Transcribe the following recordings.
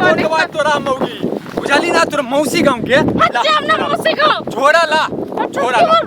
तोड़ नहीं देबो तोरा मौगी बुझली ना तोर मौसी गांव के ला, जाम ना मौसी गाँव झोरा ला झोरा ला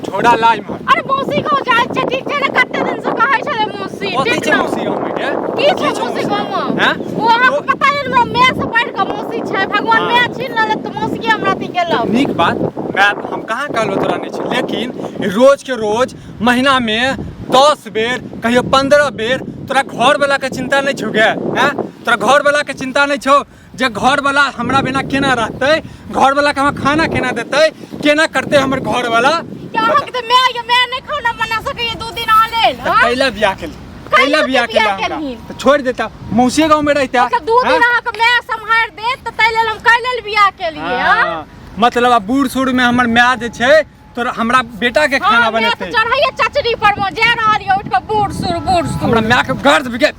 झोरा ला इम्हर अरे मौसी गाँव जाइ छै ठीक छै ने कते दिन से कहै छलै मौसी कथी ठीक छै ने मौसी गांव में गे की छै मौसी गाँव में हैं? ओ अहाँके पता है हमरा माय से बढ़ि कऽ मौसी छै भगवान हाँ। माय छीन लेलक तऽ मौसी हमरा अथी केलक नीक बात मैं हम कहाँ कहलो तोरा नहीं छै लेकिन रोज के रोज महीना में 10 बेर कहियो 15 बेर तोरा घर वाला के चिंता नहीं छौ गे हैं तोरा घर वाला के चिंता नहीं छौ जे घर वाला हमरा बिना केना रहतै घर वाला के हमरा खाना केना देतै केना करतै हमर घर वाला कि अहाँके तऽ माय यऽ माय नहि खाना बना सकैए 2 दिन अहाँ लेल तऽ हाँ? कैला बियाह केली कैला बियाह बियाह केला हमरा केलही? तऽ छोड़ि देता मौसिए गाँव में रहिता मतलब 2 दिन हैं? अहाँके माय सम्हारि देत तऽ ताहि लेल हम कै लेल बियाह केलियै हाँ? हाँ, मतलब आब बूढ़ सूढ़ में हमर माय जे छै तोरा हमरा बेटा के खाना हाँ, माय बनेतै तऽ चढ़ैये चचरी पर मे जा रहल यऽ उठि कऽ बूढ़ सूढ़ बूढ़ सूढ़ हमरा माय के गर्द बिके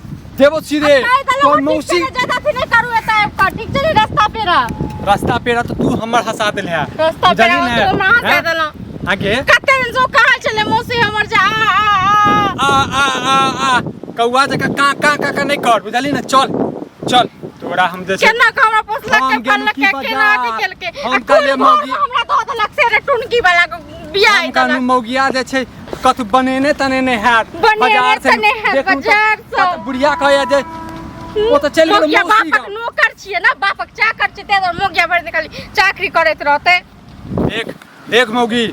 देबो सीधे कहि देलहुँ, तोर ठीक मौसी छै ने, ज्यादा अथी नहि करू एतऽ आबि कऽ ठीक छै ने रास्ता पेरा रास्ता पेरा तो तू हमर हंसा देल है रास्ता पेरा बुझलही ने? तू हमरा हंसा हैं? देलहुँ। आगे कते दिन से कहै छलै मौसी हमर जे आ आ आ आ आ आ आ कौआ जकाँ का का का का नहीं कर बुझलही ने चल चल तोरा हम जे छै केना के हमरा पोसलक हम के गेलहुँ पाललक की के केना बाजार? अथी केलकै हम आ कहलियै कुल घर मौगी- मे हमरा दऽ देलक से रे टुनकी वाला के बियाह हम कहलहुँ देलक मौगिया जे छै कथु बनेने तनेने हैत बनेने बाजार से तने हैत, देखू तऽ- बाजार सँ। कतऽ बुढ़िया कहैया जे ओ तऽ चलि गेल मौगिया मौसी बापक गाँव। नौकर छियै ने बापक चाकर छियै ताहि दुआरे मौगिया भरि दिन खाली चाकरी करैत रहतै देख देख मौगी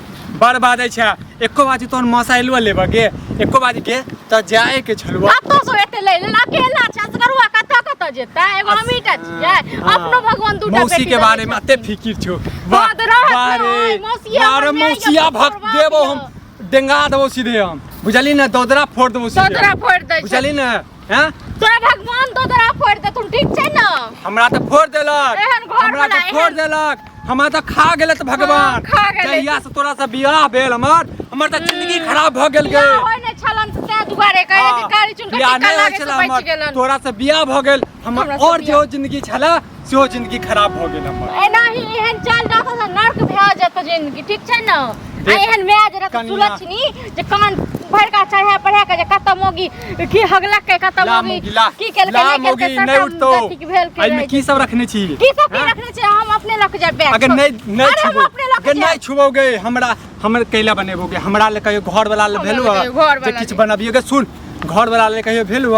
बड़ बाजै छै एको बाजी तोहन मसा एलुआ लेबऽ गे एको बाजी के तऽ जाए के छलुआ कतऽ से एते लै लेल अकेला छै असगरुआ कतऽ कतऽ जेतै एगो हमही टा छियै अपनो भगवान दूटा मौसी बेटी के देने बारे में अते छथिन। फिकिर छौ हाँ, तऽ रहत वाह ने, रे ओइ मौसिया वाह रे हमर माय मौसिया यऽ, भक्त बाप देबो यऽ। हम डेंगा देबो सीधे हम बुझली ने दोदरा फोड़ देबो सीधे दोदरा फोड़ि दै छै। बुझली ने हैं तोरा भगवान दोदरा फोड़ि देथुन ठीक छै ने हमरा तऽ फोड़ देलक एहन घर हमरा वाला, तऽ फोड़ एहन- देलक हमरा तऽ खा गेलै तऽ भगवान हाँ, खा गेलै। जहिया से तोरा से बियाह भेल हमर हमर तऽ जिंदगी खराब भऽ गेल गे बियाह होइ नहि छलन ताहि दुआरे कहै हाँ, जे कारी चुन बियाह टीका नहि होइ लागे से छलै बचि हमर गेलन तोरा से बियाह भऽ गेल हमर हमरा से और बियाह। जे जिंदगी छलै सेहो जिंदगी खराब भऽ गेल हमर एनाही एहन चाल रहत तऽ नर्क भए जेतौ जिंदगी ठीक छै ने आ देख, एहन माय जे रहत कनिया। सुलक्षणी जे कान भरि कऽ चढ़ा पढ़ा कऽ जे कतऽ मौगी की हगलक के कतऽ ला मौगी मौगी ला की केलकै ला नहि मौगी केलकै नहि सबटा उठतौ अथी भेल के एहिमे रहै की सब रखने छी की सब की हाँ? रखने छै हम अपने लऽ के जायब बैग अगर छोड़। नहीं नहीं अरे हम छुबो अपने लऽ के अगर नहीं जायब छुबोगे हमरा हमर कैला बनेबोगे हमरा ले कहियो घर वाला ले हमरा भेलु ले कहियो घर जे वाला किछु ले। बनबियो गे सुन घर वाला ले कहियो भेलु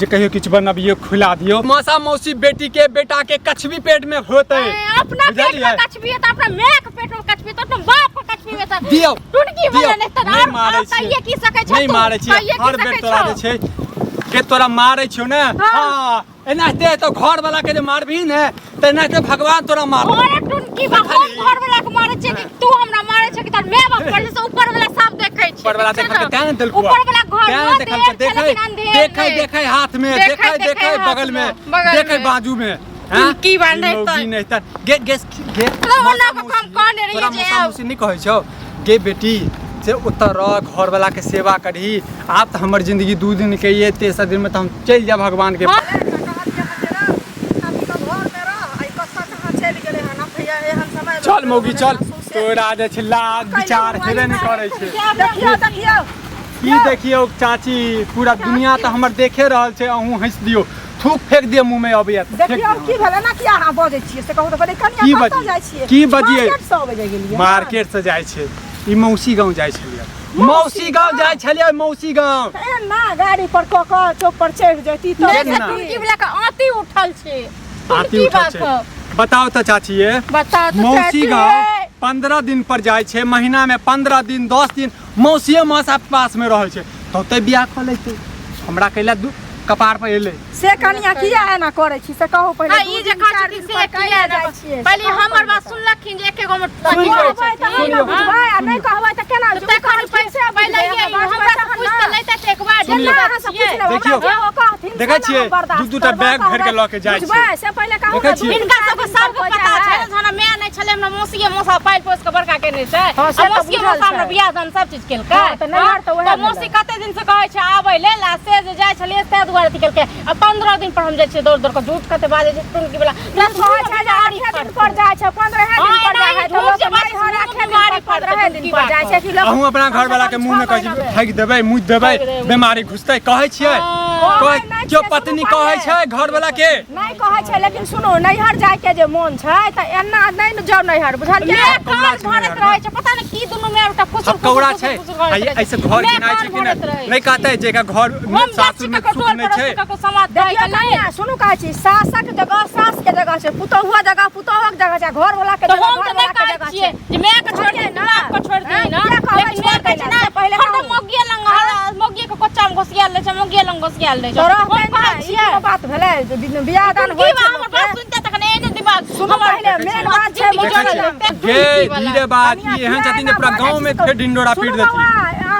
जे कहियो किछु बनबियो खुला दियो मौसा मौसी बेटी के बेटा के कछबी पेट में होते ए, अपना पेट बुझलियै? में कछबी तऽ अपना माय के पेट में कछबी तऽ अपना बाप के कछबी में तऽ दियौ टुनकी दियौ। वाला नहि तऽ नहि और मारै और छियै कहिए की सकै छै नहि तू? मारै छियै कहिए की हर बेर सकै तोरा छौ? जे छै के तोरा मारै छियौ ने हाँ। हाँ एनाहिते तो घर वाला के जे मारबही ने तऽ एनाहिते भगवान तोरा मारतौ अरे टुनकी बा हम घर वाला के मारै छियै कि तू हमरा मारै छै कि तोर माय बाप पर से ऊपर वाला सब देखै छै ऊपर वाला ठीक छै देखल ने? तें ने देलकौ ऊपर वाला घर तें ने मे देखल देर छै, देखै लेकिन अंधेर देखै नहि। देखै हाथ में देखै, देखै देखै देखै हाथ बगल में में, बगल देखै में। बाजू में टुनकी बा नहि ई तऽ। मौगी नहि तऽ गे गे गे तो ओना मौसा कऽ हम मौसी- कहने रहियै तोरा जे मौसा आब। मौसी नहि कहै छौ गे बेटी से ओतऽ रह घर वाला के सेवा करही आब तऽ हमर जिंदगी 2 दिन के ये तेसर दिन में तऽ हम चलि जायब भगवान के हाँ। चल मौगी चल तोरा जे छै लाज विचार हेबे नहि करै छै देखियौ देखियौ की देखियौ चाची पूरा दुनिया तऽ हमर देखे रहल छै अहूँ हँसि दियौ थूक फेंक दियौ मुँह में अबैया तऽ फेंक देखियौ दियौ। की भेलै ना किया अहाँ बजै छियै से कहू तऽ पहिले की कनिया कतऽ बजियै? जाइ छियै की बजियै? मार्केट से अबै जाइ गेलियै मार्केट से जाइ छै ई मौसी गाँव जाइ छलियै मौसी गाँव जाइ छलियै मौसी गाँव एहन ना गाड़ी पर कऽ कऽ चौक पर चढ़ि जैती तऽ नहि ना। से टुनकी वाला के आंती उठल छै आती टुनकी उठल छै बा के बताउ तऽ चाची ये बताउ तऽ मौसी चाची गाँव ये। 15 दिन पर जाइ छै महीना में 15 दिन 10 दिन मौसिए मौसा पास में रहै छै तऽ ओतै बियाह कऽ लेतै हमरा कैला दू कपार पर एलै से कनिया किया एना करै छी से कहू पहिले हाँ, दू ई जे दिन, कहै चारि छथिन दिन से पर किया कैला एना जाइ छियै से पहिले कहू हमर पहिले बात तऽ। सुनलखिन जे एके गो में सुनि लियौ, कहबै तहन सुनि ने लियौ। बुझबै आ नहि कहबै तऽ केना तऽ तखन पहिले ये हमरा से पूछि तऽ लैते एक बार सुनि लियौ। जेना अहाँ से पूछि लेब, देखियौ। हमरा जे ओ कहथिन देखै से ने छियै, हम बर्दाश्त दू दूटा करबै, बैग भरि के लऽ के जाइ बुझबै, छै। से पहिले कहू देखै ने, छियै। दू दिन, हिनका चारि सबके दिन सबके पर पता जाइ छै ने जहन माय नहि छलै हमरा मौसिये मौसा पालि पोसि कऽ बड़का केने छै हाँ, से आ तऽ मौसिये बुझल मौसा हमरा छै। बियाह दान सब चीज केलकै हाँ, तऽ नैहर तऽ उएह तऽ मौसी भेलै। कते दिन से कहै छै आबै लेल आ से जे जाइ छलियै ताहि दुआरे अथी केलकै आ 15 दिन पर हम जाइ छियै दौड़ दौड़ कऽ झूठ कते बाजै छै टुनकी वाला कहै छै जे आठे दिन पर जाइ छै, 15 हाँ, दिन पर जाइ एनाही है, तऽ झूठ लोक जे बाजै छै, नैहर आठे दिन बीमारी पर, पड़तै, 15 दिन की पर बात जाइ छै कि लोक अहूँ अपना घर वाला के मुंह में कहै छी ठकि देबै मुँह देबै ठकि देबै। बीमारी घुसतै कहै छियै हाँ। कहै नहि केओ छियै, पत्नी सुनू कहै पहिले। छै घर वाला के नहि कहै छै, लेकिन सुनू, नैहर जाय के जे मोन छै तऽ एना नहि ने जाउ नैहर, बुझलियै? मैं कौड़ा कान छै भरैत नैहर रहै छै, पता नहि की दुनू में एकटा फुसुर हम कौड़ा फुसुर छै फुसुर करैत आ रहै ऐसे घर मैं गिनाइ कान छै कि भरैत नहि? रहै नहि कहतै जे एकरा घर में हम जाइ सासुर छी में ककरो सुख टोल नहि पड़ोस छै। ककरो समाज देखियौ कहै के कनिया, नहि। सुनू, कहै छी, सासक जगह सास के जगह छै, पुतोहुआ जगह पुतोहुक जगह छै, घर वाला के तऽ जगह हम घर तऽ नहि वाला के कहै जगह छियै छै। जे माय के छोड़ि बुझलियै दिही, ने? बाप के छोड़ि दिही ने। हँ, किया कहबै लेकिन छोड़ि माय कहै छै दै ने, लए? पहिले हरदम कहू। मौगिए लंग, मौगिए के कोच्चा में घोसियाल दै छै, मौगिए लंग घोसियाल दै छै। तोरा हम कहै कहै ई छियै कोनो बात भेलै जे बियाह दान की होइ बा छै हमर लोकके? बात सुनते तखन एहने दिमाग सुनू हमर पहिले, मेन बात छै जिंदगी देखै जरल छियै। रहतै, गे दुर्नीति वाला। धीरे बात कनिया, ई एहन किया छथिन जे एना पूरा बाजै गाँव में छी तो? फेर ढिंडोरा सुनू पीट देथिन। बौआ,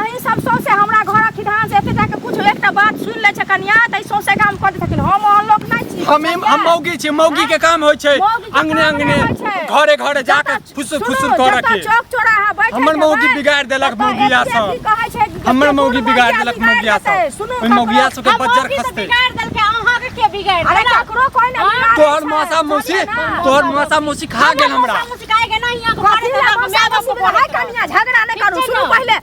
अहीं सब सौंसे हमरा घरक खिधान से एते जाके कुछ एकटा बात सुनि लै छै कनिया तऽ ई सौंसे गाम कऽ दै छथिन। हम ओहन लोक नहि छी, हम हम बुझलियै? मौगी छी, मौगी के काम होइ छै मौगी के अंगने काम अंगने नहि होइ छै। घरे घरे जाके जतऽ- फुसुर सुनू, फुसुर करऽ जतऽ के। चौक चौराहा बैठे हमर मौगी हेबै, बिगाड़ि देलक ततऽ मौगिया एते सब। की कहै छै, हमर जते मौगी दूर बिगाड़ि मौगिया देलक बिगाड़ि मौगिया देतै। सब। सुनू, ओहि मौगिया ककरो- सबके हम बज्जर मौगी तऽ खसतै। बिगाड़ि देलकै, अहाँके के बिगाड़ि अरे देलक? ककरो कोइ नहि हाँ? बिगाड़ै तोहर छै, मौसा मौसी बुझलियै ने? तोहर मौसा मौसी खा गेल हमरा। मौसा मौसी खाए के नहि, यहाँ के कथी घरे लए से मौसा माय बाप मौसी के है पड़ैत रहै। कनिया, झगड़ा नहि करू, ठीक छै सुनू ने? पहिले।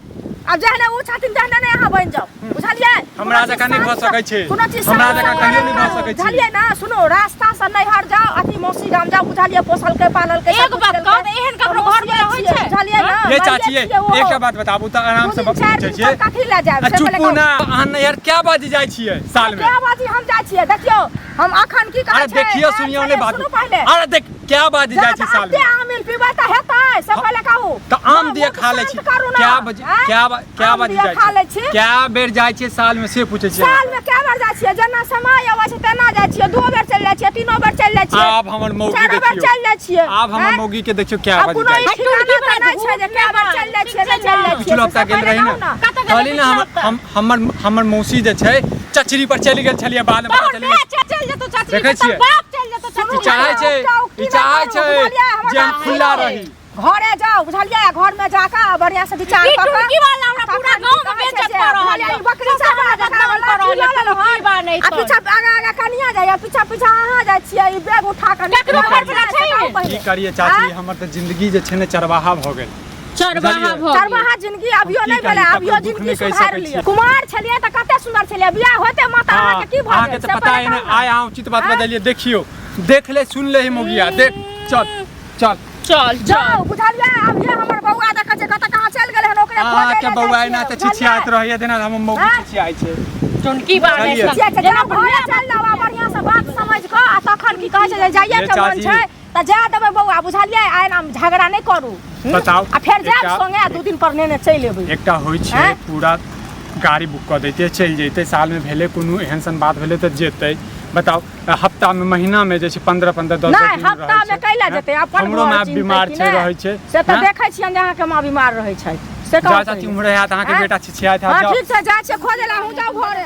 आब जहने ओ छथिन तहने नहि अहाँ बनि जाउ, बुझलियै? हमरा कोनो चीज जकाँ नहि भऽ शान्त सकै छै। कोनो चीज हमरा शान्त जकाँ कहियो नहि भऽ सकै छै। बुझलियै ने? सुनू, रास्ता से नैहर जाउ, अथी मौसी गाम जाउ, बुझलियै? पोसलकै पाललकै सब एक कुछ बात केलकै। कहू तऽ एहन ककरो तऽ घर वाला होइ मौसिये छै? बुझलियै ने? ये चाची ये, माइये छियै ओहो। एकटा बात बताबू तऽ आराम से दू दिन, चारि पूछै दिन छियै। पर कथी लए जायब आ से पहिले चुपू कहू। ना, अहाँ नैहर क्या बाजी जाइ छियै साल में? क्या बाजी हम जाइ छियै? देखियौ, हम अखन की कहै अरे छै, देखियो आयल सुनियो छलियै, नहि बाजू। सुनू पहिले। अरे देख क्या बाजी जाइ छी साल एते में? आमिल पीबै तऽ हेतै? से पहिले कहू। तऽ आम हँ, दिया मुँह खा लै छी। शान्त करू ने। क्या बजे आँय? क्या आम बाजी दिया जाइ खा लै छी? छी। क्या बेर जाइ छियै साल में से पूछै छियै। साल में कए बेर जाइ छियै? जेना समय अबै छै तेना जाइ छियै। दू बेर चलि जाइ छियै, तीनो बेर चलि जाइ छियै, आब हमर मौगी चारो बेर देखियौ, चलि जाइ छियै। आब हमर आँय? मौगी के देखियौ क्या आब बाजी कोनो जाइ ई छै। ठिकाना तऽ नहि छै जे कए बेर चलि जाइ छियै, नहि चलि जाइ छियै। पिछलो हफ्ता से गेल पहिले रही कहू ने? ने। कतऽ गेल कहली ने रही हमर पिछला हम हमर हमर मौसी जे छै चचरी पर चलि गेल छलियै, बाद में पता तोहर चलि माय गेल। चलि जेतौ चाची, देखै तोहर छियै? बाप चलि जेतौ चाची। ई चाहै छै, उकटा उकटी ई चाहै नहि करू, छै बुझलियै? हमर जे हम बात खुला सुनू। रही। घरे जाउ, बुझलियै? घर में जाकऽ बढ़िया से विचार ई कऽ कऽ टुनकी वाला हमरा पूरा तखन गाँव में की कहै छै बेइज्जत जे, कऽ रहल बुझलियै? यऽ। ई बकरी सबसँ सब हमरा जकरा बदनाम वाला कऽ रहल की यऽ, लऽ लेलहुँ टुनकी हन? बा नहि आ तऽ। पीछा आगाँ आगाँ कनिया जाइए, पीछा पीछा अहाँ जाइ छियै, ई बैग उठा कऽ ककरो निकलल घर वाला छै, छै? से कहू पहिले। की करिए चाची, आँय? हमर तऽ जिंदगी जे छै ने चरवाहा भऽ गेल। चरवाहा बुझलियै? भऽ गेल। चरवाहा जिंदगी अभियो हम की नहि भेलै, कही, अभियो ककरो दुख जिंदगी नहि कहि सुधारि सकै लिअ। छियै। कुमार छलियै तऽ कते सुन्दर छलियै, बियाह होते माता हाँ, अहाँके की भऽ अहाँके गेल तऽ से पता पहिले है ने? कहू ने। आइ अहाँ उचित बात आँय? बजलियै। देखियौ, देख ले, सुन ले ही मौगिया, देख, चल चल चल चल। जाउ, बुझलियै? अभिये हमर बौआ देखै छै कतऽ कहाँ चलि गेलै हन, ओकरे खोजै अहाँके लए बौआ जाइ एना तऽ छियै, छिछियाइत बुझलियै? रहैया जेना हमर मौगी आँय? छिछियाइ छै। टुनकी बा नहि बुझलियै? तऽ। छिछियाइ छै, जेना जाउ घरे चलि जाउ आ बढ़िआँ से बात समझि कऽ आ तखन की कहै छै जे जाइए ये के मन चाची। छै तऽ जा देबै बौआ, बुझलियै? आ एना झगड़ा नहि करू, हूँ? बताउ, आ फेर जायब एकटा- संगे आ 2 दिन पर नेने चलि एबै। एकटा होइ छै आँय? पूरा गाड़ी बुक कऽ दैते चलि जैतै, सालमे भेलै कोनो एहन सन बात भेलै तऽ जेतै। बताउ, हफ्तामे महीनामे जे छै 15 15 10 10 नहि, दिन रहै हफ्तामे छै। कैला जेतै? अपन हमरो घर माय चिन्हतै बीमार कि छै, नहि? रहै छै। से तऽ हँ? देखै छियनि जे अहाँके माँ बीमार रहै छथि, से जा कहू चाची, पहिले। उम्हरे हैत अहाँके आँय? बेटा छिछियाइत हँ हैत, जाउ। ठीक छै, जाइ छियै खोजै लए, अहूँ जाउ घरे।